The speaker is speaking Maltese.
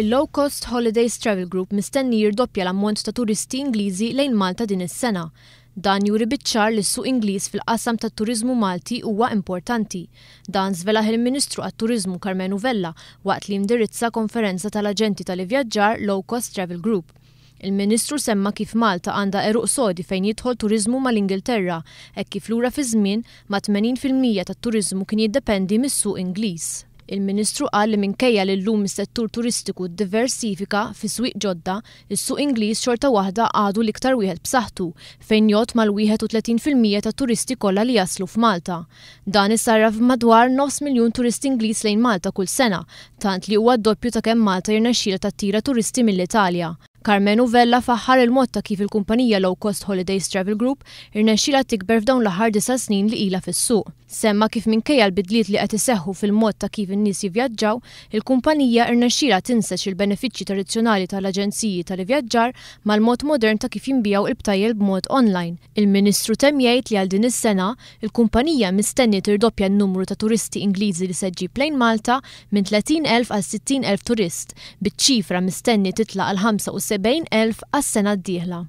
Il-Low Cost Holidays Travel Group mistenni jirdoppja l-ammont ta' turisti Ingliżi lejn Malta din is-sena. Dan juri biċ-ċar li s-suq Ingliż fil-qasam tat-turiżmu Malti huwa importanti. Dan żvelah il-Ministru għat-Turiżmu Karmenu Vella waqt li indirizza konferenza tal-aġenti tal-ivvjaġġar Low Cost Travel Group. Il-Ministru semma kif Malta għandha għeruq sodi fejn jidħol turiżmu mal-Ingilterra, hekk kif lura fiż-żmien, mat-80% tat-turiżmu kien jiddependi mis-suq Ingliż. Il-Ministru qal li minkejja li llum is-settur turistiku ddiversifika fi swieq ġodda, is-suq Ingliż xorta waħda għadu l-iktar wieħed b'saħħtu, fejn jgħodd mal-31% tat-turisti kollha li jaslu f'Malta. Dan isarraf f'madwar nofs miljun turist Ingliż lejn Malta kull sena, tant li huwa d-doppju ta' kemm Malta jirnexxielha tattira turisti mill-Italja. Karmenu Vella faħħar il-mod ta' kif il-kumpanija Low Cost Holidays Travel Group irnexxielha tikber f'dawn l-aħħar 9 snin li ilha fis-suq. Semma kif minkejja l-bidliet li qed iseħħu fil-mod ta' kif in-nies jivvjaġġaw, il-kumpanija irnexxielha tinseġ il-benefiċċji tradizzjonali tal-aġenziji tal-ivvjaġġar mal-mod modern ta' kif jinbiegħu il-btajjel b'mod online. Il-Ministru temm jgħid li għal din is-sena, il-kumpanija mistenni tirdoppja n-numru ta' turisti Ingliżi li se ġġib lejn Malta minn 30,000 għal 60,000 turist, biċ-ċifra mistenni titla' għal 75,000 għas-sena d-dieħla.